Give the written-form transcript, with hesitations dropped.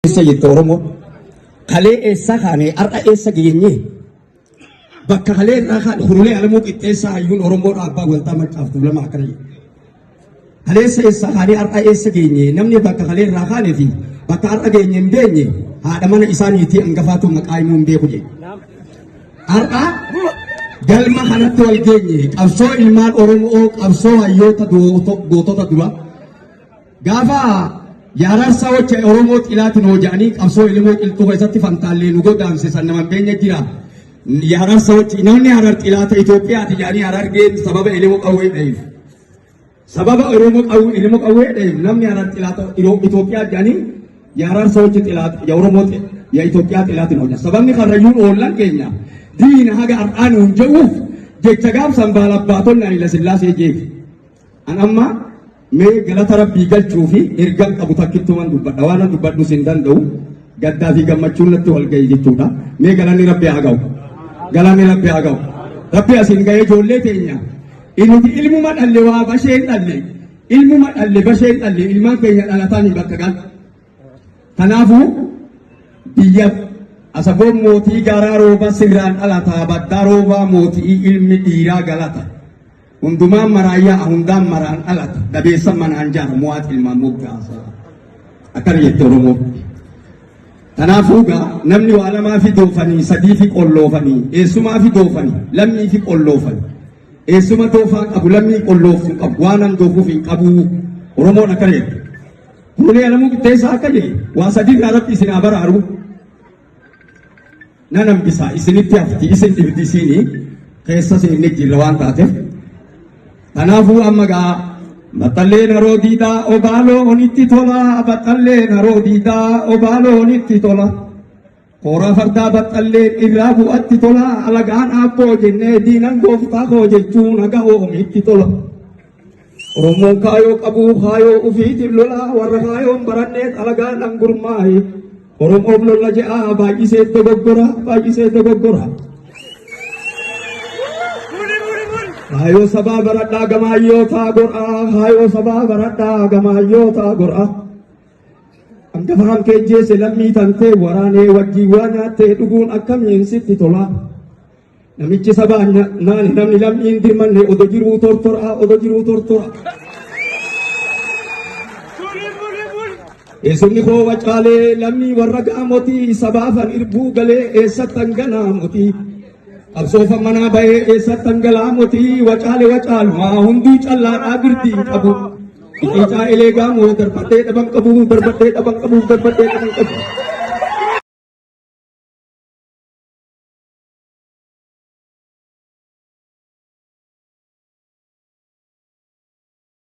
Eessa jette Oromoon? Kalee eessaa kaanee har'a eessa geenye? Bakka kalee irraa kaane Hurulee Alamuu Qixxeessaa hayyuun Oromoodha abbaa waltaa Maccaaf Tuulamaa akkana jedhe. Kaleessa eessaa kaanee har'a eessa geenye? Namni bakka kalee irraa kaanee fi bakka har'a geenye hin beenye haadha mana isaaniitii hangafaatu maqaa himuu hin beeku jedhe. Har'a galma kanatti wal geenye qabsoo ilmaan Oromoo qabsoo hayyoota gootota dura Gaafa yaararsa wacha Oromoo xilaatin hoo jedhanii qabsoo ilimoo qilxuu keessatti fantaallee nu godaansisan nama hin beekne jira. Yaararsa wachi namni harar xilaata Itoophiyaati jedhanii harargeen sababa ilimoo qawwee dhaheef. Sababa Oromoo qawwee ilimoo qawwee dhaheef namni harar xilaata Itoophiyaa jedhanii yaararsa wachi xilaata ya Oromoo ya Itoophiyaa xilaatin hojja. Sababni karrayyuun oollan keenya diina haga har'aa nuun jedhuuf jecha gaafsan baalabbaatonni Hayila Sillaasee jeef. An amma mee galata rabbii galchuu fi ergan qabu takkittuman dubbadha. Waan an dubbadhus hin danda'u. Gaddaa fi gammachuun natti wal ga'e jechuudha. Mee galanni rabbi haa ga'u. Galanni rabbi haa ga'u. Rabbi asiin ga'ee ijoollee teenya. Nuti ilmuma dhalle waa basheen dhalle. Ilmuma dhalle basheen dhalle ilmaan keenya dhalatanii bakka gal. Kanaafuu biyya Asaboon mootii gaaraa rooba sirraan dhalataa baddaa roobaa mootii ilmi dhiiraa galata. Hundumaan maraan yaa'a hundaan maraan dhalata dabeessa manaan jaara mo'aat ilmaan moggaasa. Akkana jette Oromoo. Kanaafuu gaa namni waa lamaa fi doofanii sadii fi qolloofanii eessumaa fi doofanii lammii fi qolloofanii eessuma doofaa qabu lammii qollooftu qabu waan an doofuuf hin qabu Oromoon akkana jette. Kuulee Alamuu Qixxeessaa akka jedhe waa sadii irraa rabbi isin haa baraaru. Nan hambisa isinitti hafti isin dhibdi isiini keessa seenne jirra waan taateef. Kanaafuu amma gaa baxxallee naroo diidaa obaaloo onitti tola baxxallee naroo diidaa obaaloo onitti tola. Kooraa fardaa baxxalleen irraa bu'atti tola alagaan aabboo jennee diinan gooftaa koo jechuun haga oomitti tola. Oromoon kaayoo qabu kaayoo ufiitiin lola warra kaayoon baranneet alagaan dhangurmaa'i. Oromoof lola je'aa baay'isee dogoggora baay'isee dogoggora. Kaayoo sabaa baradhaa gamaayyootaa godhaa kaayoo sabaa baradhaa gamaayyootaa godhaa. Hangafa hankee jeese lammii tantee waraanee wajjii waa nyaattee dhuguun akkamiin sitti tola. Namichi sabaa naani namni lammiin dirmanne odo jiruu tortoraa odo jiruu tortora. Eessumni koo wacaalee lammii warra gaamotii sabaafan irbuu galee eessattan ganaamotii. Qabsoofan manaa bahee eessattan galaamotii wacaale wacaalumaa hunduu callaadhaa girdii hin qabu. Iciicaa elee gaamoo darbadhee dhaban qabu darbadhee dhaban qabu darbadhee dhaban qabu.